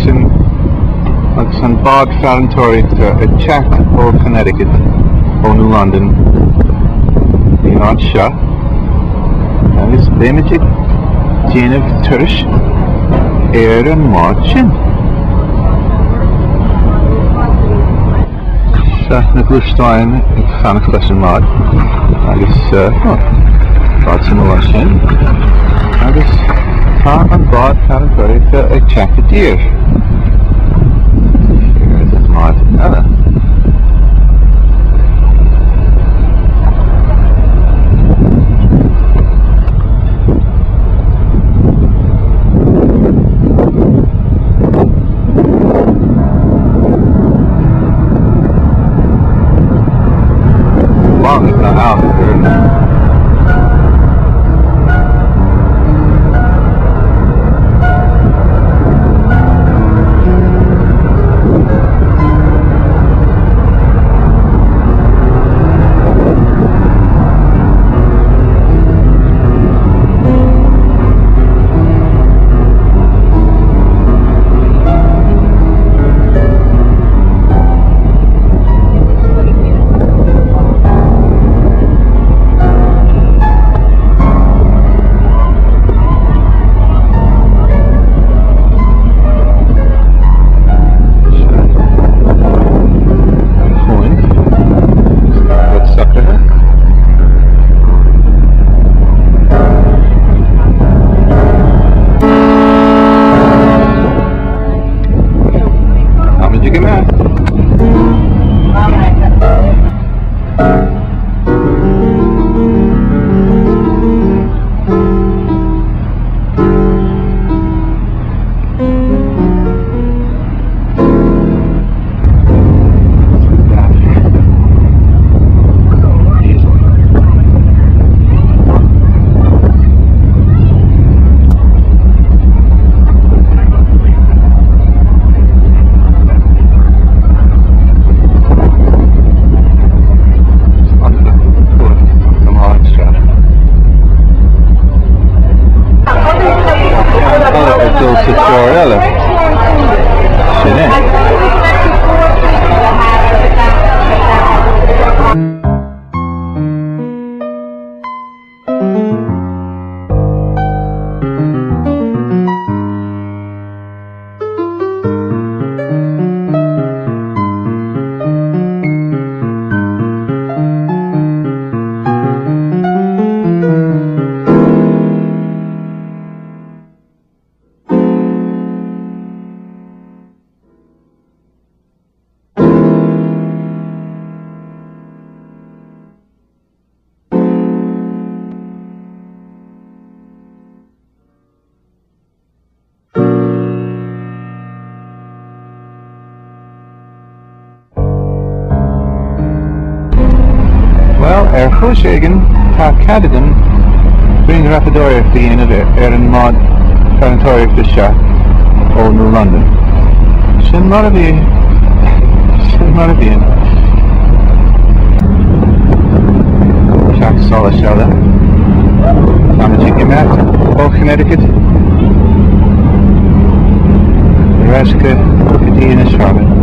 ansin agus an bád farantóireachta ag teacht ó Connecticut, ó New London, go dtí an áit seo agus beimid ag déanamh turais ar an mbád sin. Seo na gluaisteáin ag fanacht leis an mbád agus bád suimiúil ansin agus tá an bád farantóireachta ag teacht i dtír. Agus an bád eile. Long atá ann. Táimid ag imeacht. Dul sa treo eile. Sin é. Bhuel, ar chúis éigin, tá cead againn grianghrafadóireacht a dhéanamh ar an mbád farantóireachta seo ó New London. Sin mar a bhí, sin mar a bhíonn. Teach solais eile. Táimid ag imeacht ó Connecticut ar ais go dtí Inis Crabhann.